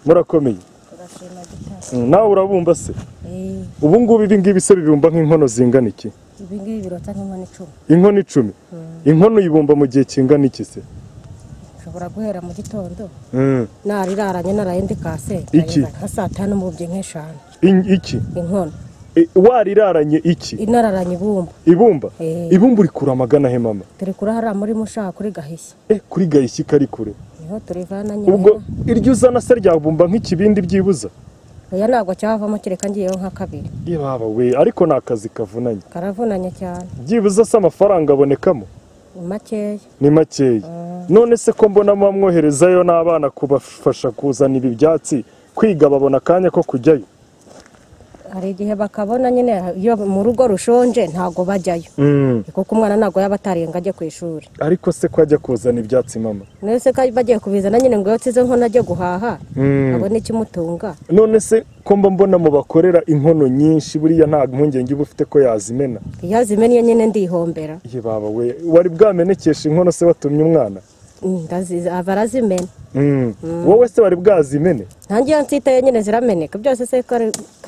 Murakomeye. Nawe urabumba se? Ubu ngubu ibi ngibi se bibumba nk'inkono zingana iki? Ibi ngibi birota nk'inkono 10. Inkono 10? Inkono uyibumba mu gihe kingana iki se? Nshobora guhera mu gitondo. Nariraranye naraye kase. Iki? Nka saa 5 mubye nk'eshanu. Iki? Inkono. Wariraranye iki? Inararanye ibumba. Ibumba? Ibumba urikura amagana he mama? Turi kura hariya muri Mushaha kuri Gahishyi. Kuri Gahishyi kari kure. Niho turivana nyine. Ubwo iryo uzana se ryabumba nk'ikibindi byibuza? Oya ntabwo cyavamo kereka ngiyeyo nka kabiri. Baba we, ariko ni akazi kavunanye. Karavunanye cyane. Byibuza se amafaranga abonekamo? Ni makeya. Ni makeya. None se ko mbona mwamwoherezayo n'abana kubafasha kuzana ibi byatsi, kwiga babona akanya ko kujyayo? Hari igihe bakabona nyine iyo mu rugo rushonje ntago bajyayo. Kuko umwana ntago yaba atarenga ajye ku ishuri. Ariko se ko ajya kuzana ibyatsi mama? None se ko bagiye kubizana nyine ngo yotse izo nkono ajye guhaha, abone ikimutunga. None se ko mba mbona mu bakorera inkono nyinshi buriya nta mpungenge uba ufite ko yazimena? Yazimennye nyine ndihombera. Ye baba we, wari bwamenekesha inkono se watumye umwana? Barazimena. Wowe se wari bwazimene? Ntangiye nsitaye nyine zirameneka byose se ko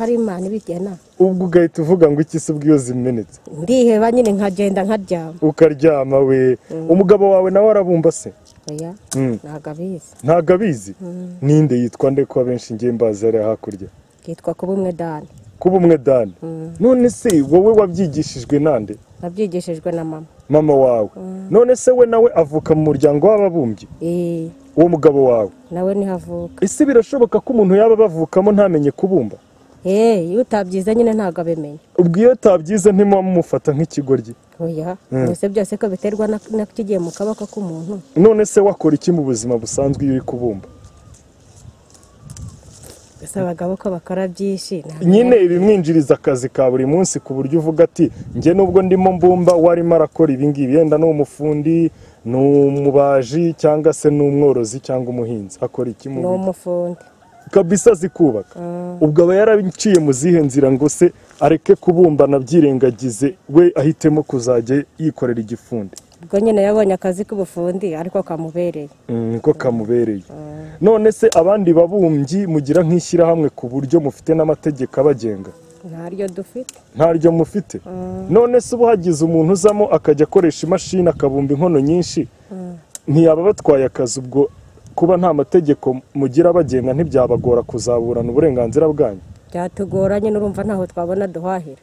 ari Imana ibigena. Ubwo ugahita uvuga ngo iki se ubwo iyo zimenetse? Ndiheba nyine nkagenda nkaryama. Ukaryama we. Umugabo wawe nawe arabumba se? Oya, ntago abizi. Ntago abizi? Ninde yitwa nde ko abenshi ngiye mbazi hariya hakurya? Yitwa Kubumwe Dani. Kubumwe Dani. None se wowe wabyigishijwe nande? Nabyigishijwe na mama. Mama wawe. None se we nawe avuka mu muryango w'ababumbyi? Uwo mugabo wawe nawe niho avuka. Ese birashoboka ko umuntu yaba bavukamo ntamenye kubumba? Iyo utabyize nyine ntabwo abimenya. Ubwo iyo utabyize ntimuba mumufata nk'ikigoryi? Oya, mbese byose ko biterwa n'ikigiye mu kaboko k'umuntu. None se wakora iki mu buzima busanzwe iyo uri kubumba? Ese abagabo ko bakora byinshi nyine ibimwinjiriza akazi ka buri munsi ku buryo uvuga ati njye nubwo ndimo mbumba warimo arakora ibi ngibi, yenda ni umufundi, ni umubaji cyangwa se ni umworozi cyangwa umuhinzi, akora iki mu Ni umufundi kabisa azi kubaka. Ubwo aba yaraciye mu zihe nzira ngo se areke kubumba nabyirengagize we ahitemo kuzajya yikorera igifundi? Ubwo nyine yabonye akazi k'ubufundi ariko kamubereye. Niko kamubereye. None se abandi babumbyi mugira nk'ishyirahamwe ku buryo mufite n'amategeko abagenga? Ntaryo dufite. Ntaryo mufite? None se ubu hagize umuntu uzamo akajya akoresha imashini akabumba inkono nyinshi, ntiyaba batwaye akazi? Ubwo kuba nta mategeko mugira abagenga ntibyabagora kuzaburana uburenganzira bwanyu? Byatugora nyine, urumva ntaho twabona duhahira.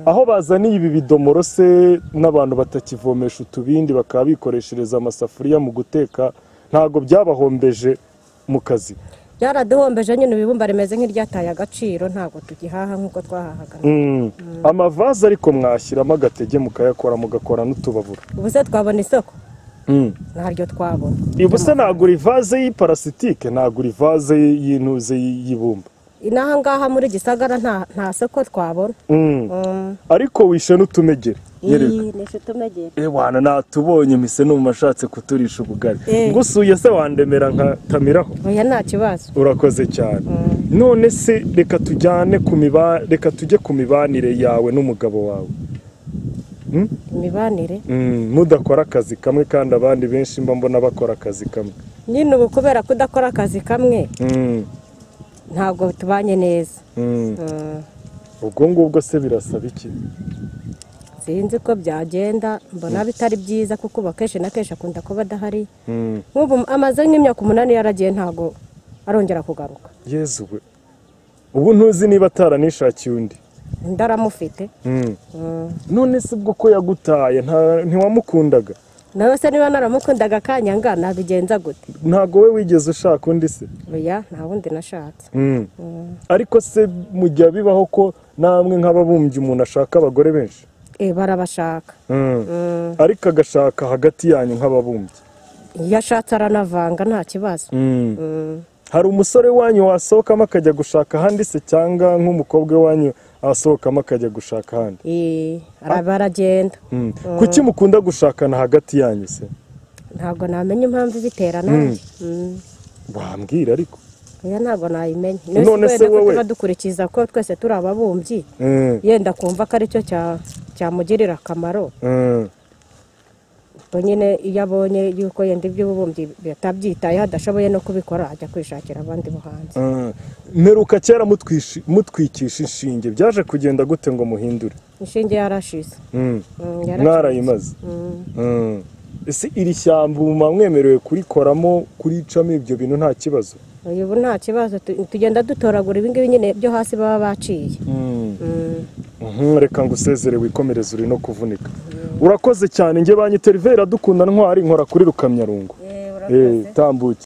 Aho bazaniye ibi bidomoro se n'abantu batakivomesha utubindi bakaba bikoreshereza amasafuriya mu guteka, ntago byabahombeje mu kazi? Byaraduhombeje nyine, ibibumba rimeze nk'iryataye agaciro, ntago tugihaha nk'uko twahahaga. Amavaze ariko mwashyiramo agatege mukayakora mugakora n'utubabura. Ubu se twabona isoko? Ntaryo twabona. Ubu se nagura ivaze y'iparasitike, nagura ivaze y'intuze y'ibumba? Inaha ngaha muri Gisagara nta soko twabona. Ariko wishe n'utumegere. Nishe utumegere. Wana natubonye mise numva ashatse kuturisha ubugari. Ngusuye se wandemera nkatamiraho? Oya nta kibazo. Urakoze cyane. None se reka tujyane ku reka tujye ku mibanire yawe n'umugabo wawe. Imibanire? Mudakora akazi kamwe kandi abandi benshi mba mbona bakora akazi kamwe. Nyine ubu kubera kudakora akazi kamwe ntabwo tubanye neza. Ubwo ngubwo se birasaba iki? Sinzi ko byagenda, mbona bitari byiza kuko kenshi na kenshi akunda kuba adahari. Nk'ubu amaze nk'imyaka 8 yaragiye ntabwo arongera kugaruka. Yezu we, ubu ntuzi niba ataranishakiye undi? Ndaramufite. None se ubwo ko yagutaye ntiwamukundaga? Nawe se niba naramukundaga akanyanga nabigenza gute? Ntago we wigeze ushaka undi se? Oya, nta wundi nashatse. Ariko se mujya bibaho ko namwe nk'ababumbyi umuntu ashaka abagore benshi? Barabashaka. Ariko agashaka hagati yanyu nk'ababumbyi? Iyo ashatse aranavanga nta kibazo. Hari umusore wanyu wasohokamo akajya gushaka ahandi se, cyangwa nk'umukobwa wanyu asohokamo akajya gushaka ahandi? Baragenda. Kuki mukunda gushakana hagati yanyu se? Ntabwo namenya impamvu ibitera nanjye. Wambwira ariko? Oya ntabwo nayimenya. None se wowe tuba dukurikiza ko twese turi ababumbyi, yenda kumva ko aricyo cyamugirira akamaro. Ubwo nyine iyo abonye yuko yenda iby'ububumbyi batabyitayeho, adashoboye no kubikora, ajya kwishakira abandi bo hanze. Mperuka kera mutwikisha inshinge, byaje kugenda gute ngo muhindure? Inshinge yarashize. Yarashize. Mwarayimaze. Ese iri shyamba ubu muba mwemerewe kurikoramo, kuricamo ibyo bintu nta kibazo? Ubu nta kibazo, tugenda dutoragura ibingibi nyine byo hasi baba baciye. Reka ngusezere wikomereze, uri no kuvunika. Urakoze cyane. Njye banyita Rivera Dukunda Ntwari, nkora kuri Rukamyarungu. Tambuke.